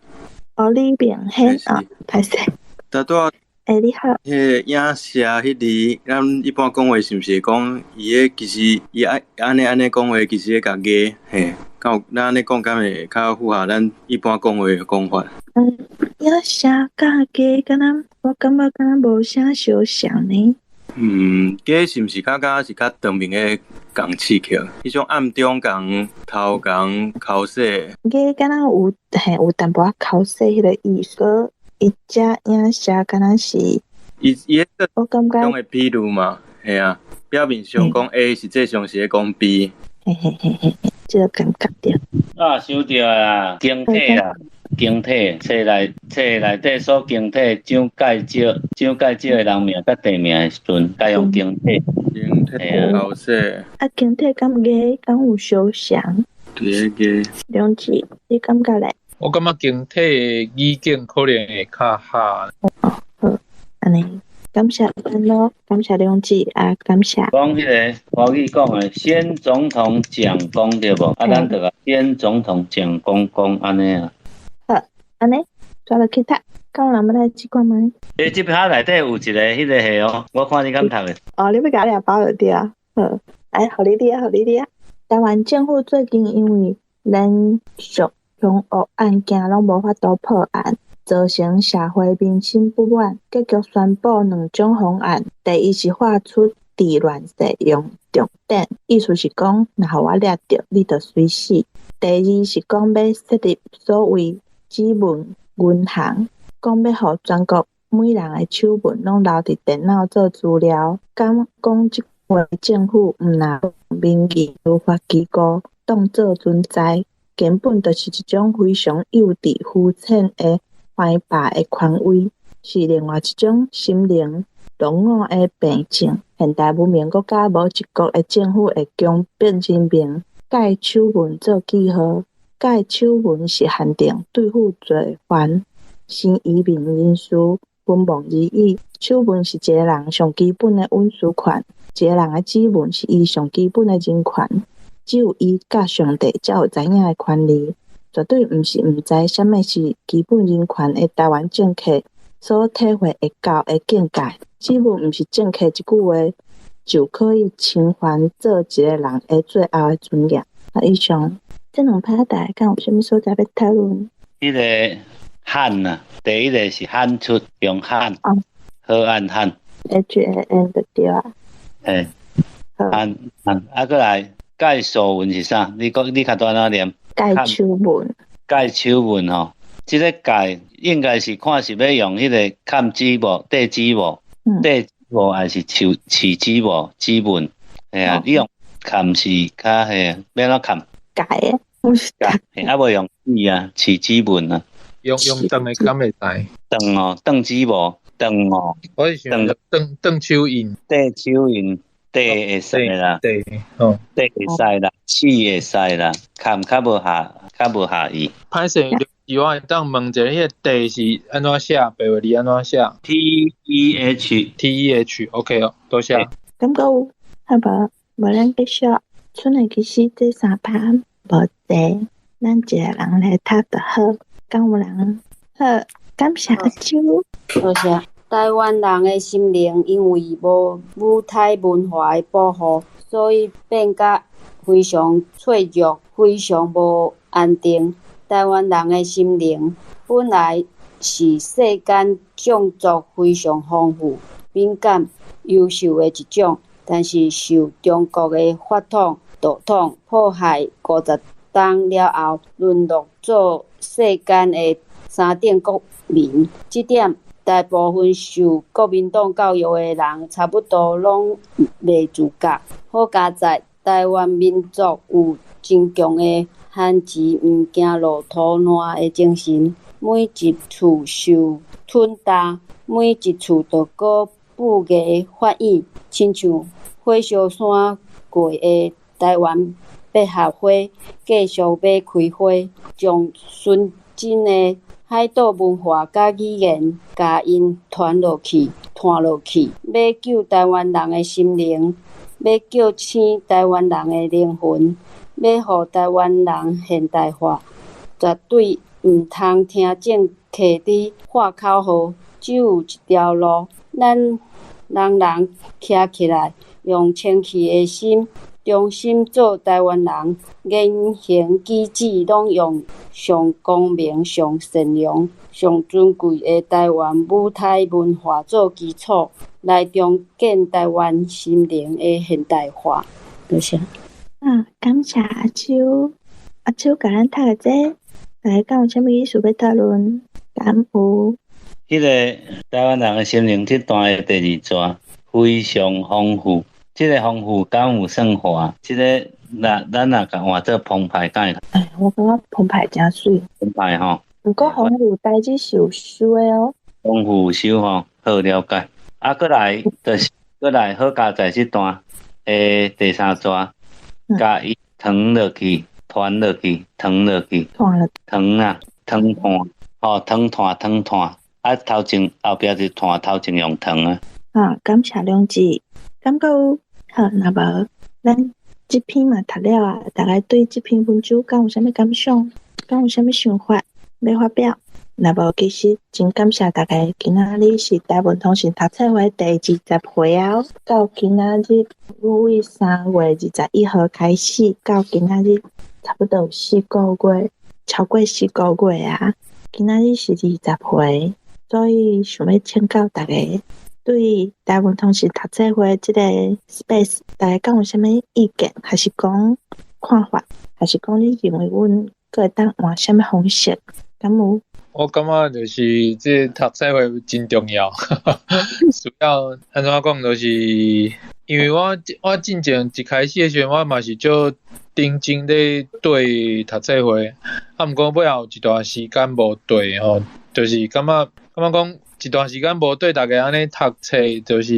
哦，李明軒啊，歹勢。拄仔。欸，你好。彼个影射彼字，咱一般講話是毋是會講伊彼其實伊愛按呢按呢講話，其實咧共加嘿，敢有咱按呢講敢會較符合咱一般講話的講法？嗯，影射佮加，敢若我感覺敢若無啥相像呢。嗯，加是毋是較敢是較當面的仝刺客？彼種暗中共偷共剾洗。加敢若有嘿有淡薄仔剾洗彼个意思，伊遮影射敢若是。伊伊我感覺用的比喻嘛，嘿啊，表面上講 A，實際上是咧講 B。嘿嘿嘿嘿，這个感覺著。啊，想著啦，經體啦，經體冊內冊內底所經體蔣介石蔣介石的人名佮地名的時陣，改用經體。經體剾洗。啊，經體敢加敢有相像？對個。梁志，你感覺咧？我感覺經體的語境可能會較合。哦，好，按呢，感謝陳老，感謝梁志，啊，感謝。講彼个華語講的，先總統蔣公對無？啊，咱就共先總統蔣公公按呢啊。好，按呢，煞落去讀，敢有人欲來試看覓？欸，這拍內底有一个彼个戲哦，我看你敢讀的。哦，你欲共我掠包就對啊。好，來，予你掠，予你掠。台灣政府最近因為連續兇惡案件攏無法度破案，造成社會民心不滿，結局宣布兩種方案：第一是劃出佇亂世用重典，意思是講，若予我掠著，你就隨死；第二是講欲設立所謂指紋銀行，講欲予全國每人的手紋攏留佇電腦做資料。敢講這回政府毋若民意司法機構當做存在，根本就是一種非常幼稚、膚淺的懷霸的權威，是另外一種心靈落伍的病症。現代文明國家無一國的政府會強迫人民蓋手紋做記號，蓋手紋是限定對付罪犯，新移民人士分亡而已。手纹是一个人上基本的隱私權，一個人的指紋是伊上基本的人權，只有伊佮上帝才有知影的權利。絕對毋是毋知啥物是基本人權的台灣政客所體會會到的境界。指紋毋是政客一句話就可以侵犯做一個人的最後的尊嚴。啊，以上這兩拍大家敢有啥物所在欲討論？彼個喊啊，第一個是喊出用喊，好按喊，HAN 就對啊。嘿，喊喊啊，閣來蓋手紋是啥？你講你較拄按怎念？蓋手紋。蓋手紋吼，這個蓋應該是看是欲用彼個砍指無、短指無、短指無，還是手刺指無、指紋？嘿啊，你用砍是較嘿，欲按怎砍？蓋的，我是蓋，啊無用指啊，刺指紋啊。用用長的敢會使？長哦，長指無，長哦。我是想長長手印，短手印，短會使啦，短哦，短會使啦，刺會使啦，砍較無下，較無下意。歹勢，是我會當問一下，彼個地是按怎寫？白話字按怎寫？T E H T E H，OK 哦，多謝。感覺有，好無？無咱繼續。賰內其實這三拍無濟，咱一個人來讀就好。敢有人？好，感謝阿秋。多謝。台灣人的心靈因為無母胎文化的保護，所以變甲非常脆弱，非常無安定。台灣人的心靈本來是世間種族非常豐富、敏感、優秀的一種，但是受中國的法統、道統迫害50冬了後，淪落做世間的三等國民。這點大部分受國民黨教育的人，差不多攏袂自覺。好佳哉，台灣民族有真強的番薯毋驚落塗爛的精神，每一次受吞打，每一次就閣布牙發硬，親像火燒山過的台灣百合花，繼續欲開花，將純真的海島文化佮語言，共𪜶傳落去、傳落去，欲救台灣人的心靈，欲叫醒台灣人的靈魂，欲予台灣人現代化，絕對毋通聽政客佇喊口號，只有一條路，咱人人徛起來，用清氣的心，忠心做台灣人，言行舉止攏用上光明、上善良、上尊貴的台灣母胎文化做基礎，來重建台灣心靈的現代化。多謝。啊，感謝阿秋，阿秋共咱讀的這個，大家敢有啥物意思欲討論？敢有？彼個台灣人的心靈這段的第二段非常豐富，這個豐富敢有算話？這個若咱若共換做澎湃，敢會？哎，我感覺澎湃誠媠。澎湃吼。毋過豐富台語是有收的哦。豐富有收吼，好了解。啊，閣來就是閣來好佳哉這段的第三段，共伊藏落去，傳落去，藏落去，藏啊，糖炭，吼，糖炭，糖炭。啊，頭前後壁是炭，頭前用糖啊。啊，感謝良志，感覺有好，若無咱這篇嘛讀了啊，大家對這篇文章敢有啥物感想？敢有啥物想法欲發表？若無，其實真感謝大家今仔日是台文通訊讀冊會第20回啊，到今仔日阮為3月21號開始，到今仔日差不多有四個月，超過四個月啊。今仔日是20回。所以想欲請教大家，對台灣通訊讀冊會這個 space，大家敢有啥物意見，還是講看法，還是講你認為阮閣會當換啥物方式？敢有？我感覺就是這讀冊會真重要，主要按怎講就是，因為我進前一開始的時陣，我嘛是足認真咧對讀冊會，啊，毋過尾後有一段時間無對吼，就是感覺。感覺講一段時間無對大家按呢讀冊，就是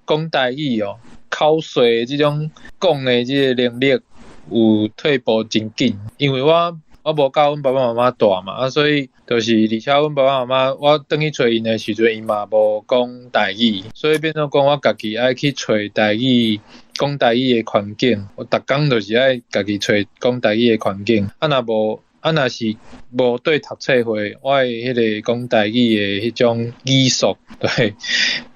講台語哦，口說這種講的這個能力有退步真緊。因為我我無佮阮爸爸媽媽蹛嘛，啊，所以就是而且阮爸爸媽媽，我轉去揣𪜶的時陣，𪜶嘛無講台語，所以變做講我家己愛去揣台語，講台語的環境，我逐工就是愛家己揣講台語的環境，啊若無，啊若是無綴讀冊會，我的彼个講台語的彼種語速，對，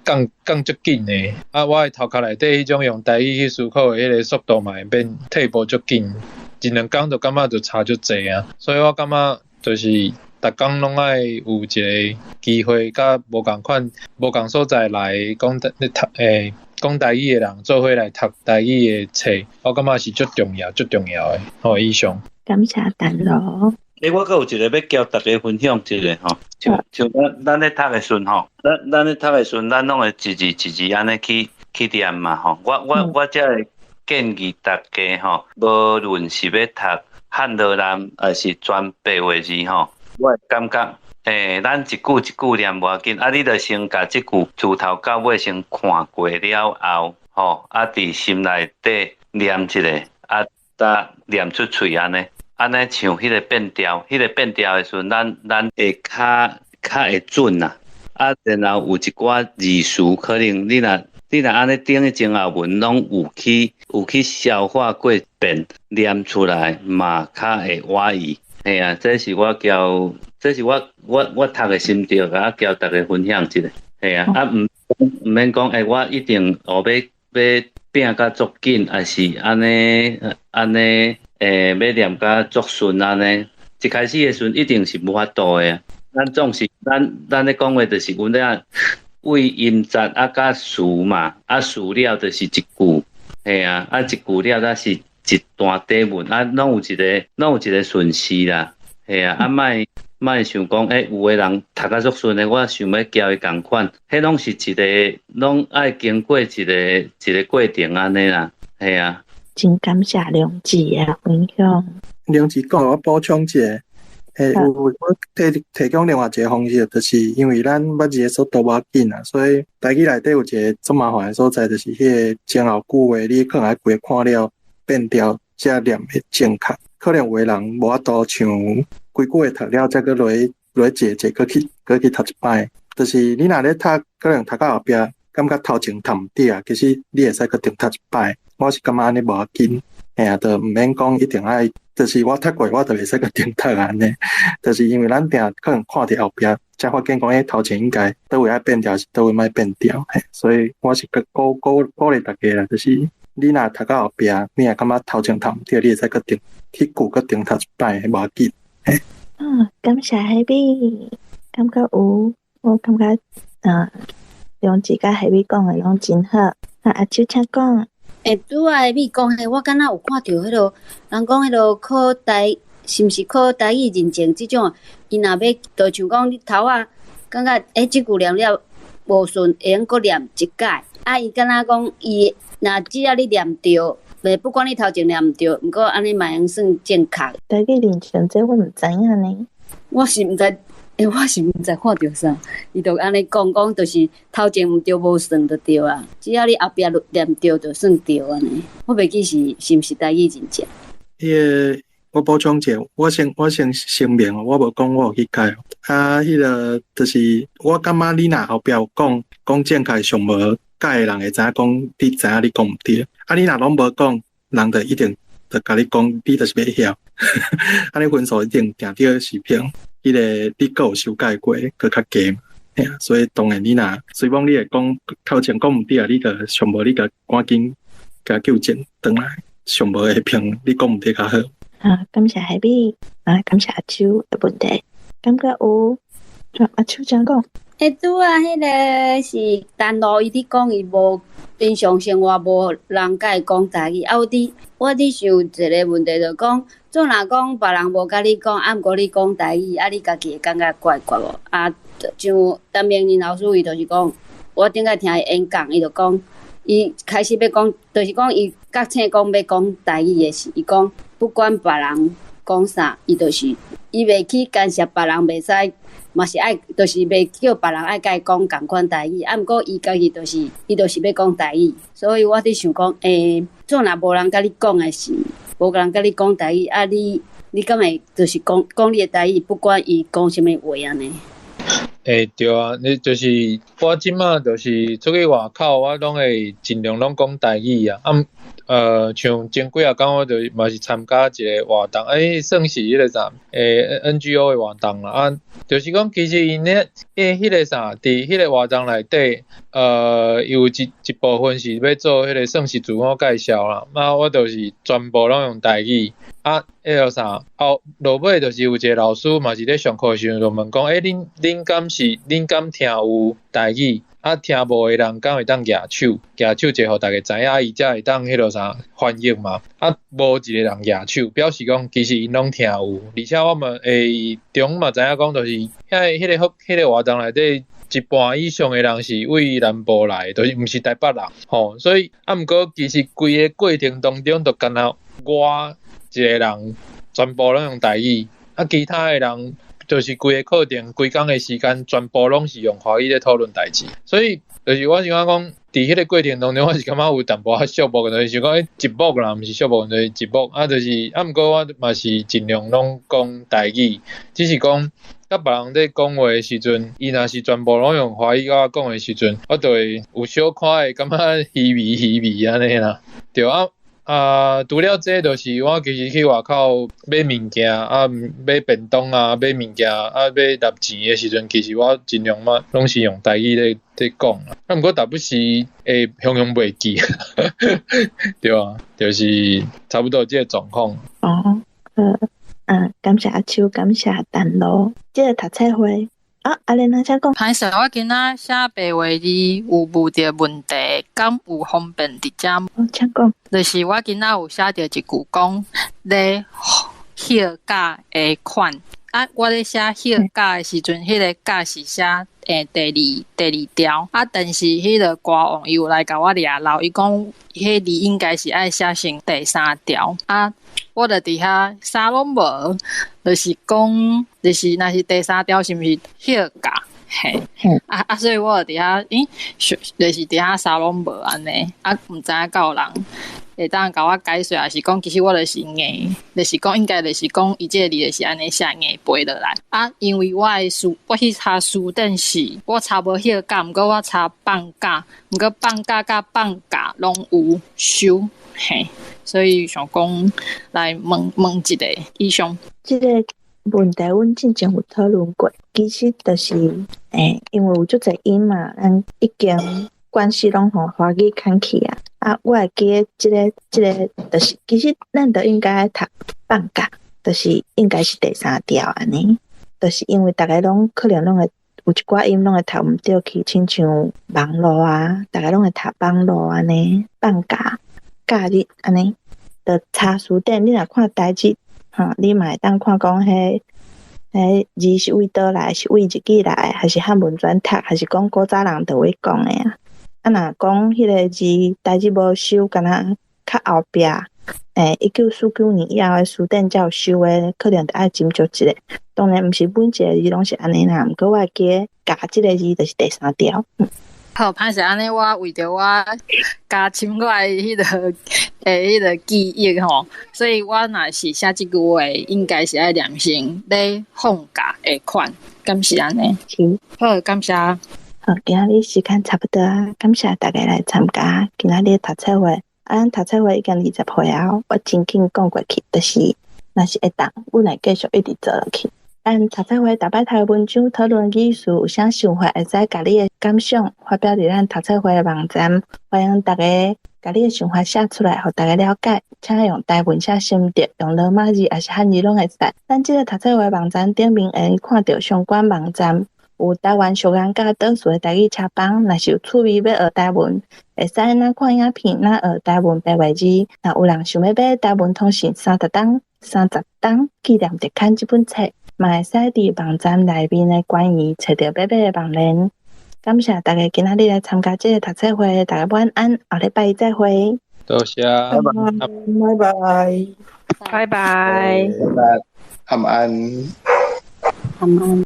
降降足緊的，啊，我的頭殼內底彼種用台語去思考的彼个速度嘛會變退步足緊。一兩工就感覺就差足濟啊，所以我感覺就是逐工攏愛有一个機會，佮無仝款、無仝所在來講咧讀講台語的人做伙來讀台語的冊，我感覺是足重要、足重要的。好，以上。感謝陳羅。欸，我閣有一个欲交大家分享一下吼，像像咱咱咧讀的時陣吼，咱咱咧讀的時陣，咱攏會一字一字按呢去去念嘛吼。我我我才會建議大家吼，無論是欲讀漢羅南，抑是全白話字吼，我會感覺，欸，咱一句一句念無要緊，啊，你著先共這句自頭到尾先看過了後，吼，啊，佇心內底念一下，啊，才念出喙按呢，按呢像彼个變調，彼个變調的時陣，咱咱會較較會準啦。啊，然後有一寡字詞，可能你若你若按呢頂的前後文攏有去有去消化過一遍，念出來嘛較會倚意。嘿啊，這是我交，這是我我我讀的心得，啊，交大家分享一下。嘿啊，啊，毋毋免講，欸，我一定哦欲欲拼甲足緊，抑是按呢按呢，欸，欲念甲足順按呢。一開始的時陣一定是無法度的。咱總是咱咱咧講話，就是阮咧為音節啊佮詞嘛，啊詞了就是一句，嘿啊，啊一句了才是一段短文，啊攏有一个攏有一个順序啦，嘿啊，啊莫莫想講，欸，有的人讀甲足順的，我想欲交伊仝款，彼攏是一个攏愛經過一个一个過程按呢啦，嘿啊。真感謝梁志的分享。梁志講，我補充一下。欸，有我提提供另外一个方式，就是因為咱捌字的速度無緊啊，所以台語內底有一个足麻煩的所在，就是彼个前後句話，你可能愛規个看了變調才念會正確。可能有的人無法度像規句話讀了，才閣落去落去坐坐，閣去閣去讀一擺。就是你若咧讀，可能讀到後壁感覺頭前讀毋對啊，其實你會使閣重讀一擺。我是感覺按呢無要緊，嘿啊，就毋免講一定愛。就是我讀過，我就袂使閣重讀按呢。就是因為咱定可能看佇後壁，才發現講，欸，頭前應該佗位愛變調，是佗位莫變調。嘿，所以我是閣鼓鼓鼓勵大家啦，就是你若讀到後壁，你若感覺頭前讀毋對，你會使閣重彼句閣重讀一擺，無要緊。嘿。啊，感謝海比，感覺有，我感覺，梁志佮海比講的攏真好。啊，阿秋請講。欸，拄仔下米講彼，我敢若有看著彼落人講彼落考台，是毋是考台語認證這種？伊若欲，就像講你頭仔感覺欸，這句念了無順，會用閣念一擺。啊，伊敢若講伊若只要你念對，袂不管你頭前念毋對，毋過按呢嘛會用算正確。台語認證這我毋知影呢。我是毋知，欸，我是毋知看著啥，伊就按呢講講，就是頭前毋對無算就對啊，只要你後壁念對就算對按呢。我袂記是是毋是台語認證。彼个我補充一下，我先我先聲明，我無講我有去改。啊，彼个就是我感覺你若後壁有講講正確，上無改的人會知影講，你知影你講毋對。啊，你若攏無講，人就一定就共你講，你就是欲曉。按呢分數一定定著是憑彼个你閣有修改過，閣較低嘛。嘿啊，所以當然你若雖講你會講頭前講毋對啊，你就上無你就趕緊共糾正轉來，上無會憑你講毋對較好。啊，感謝海比，啊，感謝阿秋的問題，感覺有，阿秋請講。欸，拄仔彼个是陳露伊佇講，伊無平常生活無人佮伊講台語，啊，我佇我佇想一个問題，就講，總若講別人無佮你講，啊，毋過你講台語，啊，你家己會感覺怪怪無？啊，像陳明仁老師伊就是講，我頂擺聽伊演講，伊就講，伊開始欲講，就是講伊覺醒講欲講台語的時，伊講不管別人講啥，伊就是伊袂去干涉別人，袂使嘛是愛，就是袂叫別人愛佮伊講仝款台語。啊，毋過伊家己就是伊就是欲講台語，所以我佇想講，欸，總若無人佮你講的時，無人佮你講台語，啊你，你敢會就是講講你的台語，不管伊講啥物話按呢？欸，對啊，你就是我這馬就是出去外口，我攏會盡量攏講台語啊。啊，像前幾仔工我就嘛是參加一個活動，欸，算是彼個啥，欸，NGO 的活動啦。啊，就是講其實𪜶咧，欸，彼個啥，佇彼個活動內底，有一部分是欲做彼個算是自我介紹啦。啊，我就是全部攏用台語。啊，彼個啥，後落尾就是有一個老師嘛是咧上課的時陣就問講，欸，恁敢聽有台語？啊，聽無的人敢會當舉手，舉手者予逐家知影，伊才會當彼落啥翻譯嘛。啊，無一個人舉手，表示講其實𪜶攏聽有，而且我們會中嘛知影講，就是遐彼個彼個活動內底，一半以上的人是為南部來的，就是毋是台北人，吼。所以啊，毋過其實規个過程當中，就干焦我一個人全部攏用台語，啊，其他的人就是規个課程、規工的時間，全部攏是用華語咧討論代誌。所以就是我想講，佇彼個過程當中，我是感覺有淡薄仔寂寞，就是想講寂寞啦，毋是寂寞，就是寂寞。啊，就是啊，毋過我嘛是盡量攏講台語，只是講佮別人咧講話的時陣，伊若是全部攏用華語佮我講的時陣，我就會有小可會感覺稀微稀微按呢啦。對啊。啊，除了這就是我其實去外口買物件啊，買便當啊，買物件啊，欲納錢的時陣，其實我盡量嘛攏是用台語咧講。啊，毋過逐不時會雄雄袂記，對啊，就是差不多這個狀況。哦，好，啊，感謝阿秋，感謝陳露，這個讀冊會。啊，阿蓮，請講。歹勢，我今仔寫白話字有問著問題，敢有方便佇遮？哦，請講。就是我今仔有寫著一句講咧休假的款，啊，我咧寫休假的時陣，彼個假是寫第二條，啊，但是彼個歌王伊有來共我掠漏，伊講彼字應該是愛寫成第三條，啊，我就佇遐啥攏無，就是講，就是若是第三條是毋是休假？嘿，啊啊，所以我就佇遐，咦，就是佇遐啥攏無按呢，啊，毋知影敢有人會當共我解說，抑是講其實我就是硬，就是講應該就是講伊這个字就是按呢寫硬背落來。啊，因為我的詞，我去查辭典是，我查無休假，毋過我查放假，毋過放假佮放假攏有收，嘿，所以想講來問問一下以上。這个問題，阮之前有討論過，其實就是，欸，因為有足濟音嘛，咱已經關係攏予華語牽去啊。啊，我會記得這個，就是，其實咱就應該讀放假，就是應該是第三條按呢，就是因為逐家攏可能攏會有一寡音攏會讀毋著去，親像網路啊，逐家攏會讀網路按呢，放假、假日按呢，就查辭典，你若看台字，吼，你嘛會當看講彼字是為佗來，是為日語來，還是漢文轉讀，還是講古早人佗位講的啊？啊，若講彼個字台字無收，敢若較後壁，欸，1949年以後的辭典才有收的，可能著愛斟酌一下。當然，毋是每一個字攏是按呢啦，毋過我會記得假這個字就是第三條。好，歹勢按呢，我為著我加深我的彼個記憶吼，所以我若是寫這句話，應該是愛念成咧放假的款，敢是按呢？是。好，感謝。好，今仔日時間差不多啊，感謝大家來參加今仔日讀冊會。啊，咱讀冊會已經20歲啊，我真緊講過去，就是若是會當，阮會繼續一直做落去。咱讀冊會逐擺讀文章討論語詞，有啥想法，會使共你的感想發表佇咱讀冊會的網站，歡迎大家共你的想法寫出來，予大家了解。請用台文寫心得，用羅馬字抑是漢字攏會使。咱這个讀冊會網站頂面會看著相關網站。有台灣小人佮倒數的台語插班，若是有趣味欲學台文，會使若看影片，若學台文白話字。若有人想欲買台文通訊30冬、30冬紀念特刊這本冊，嘛會使佇網站內面的關於揣著欲買的網連。感謝大家今仔日來參加這个讀冊會，大家晚安，後禮拜再會。多謝，拜拜，拜拜，拜拜，晚安，晚安。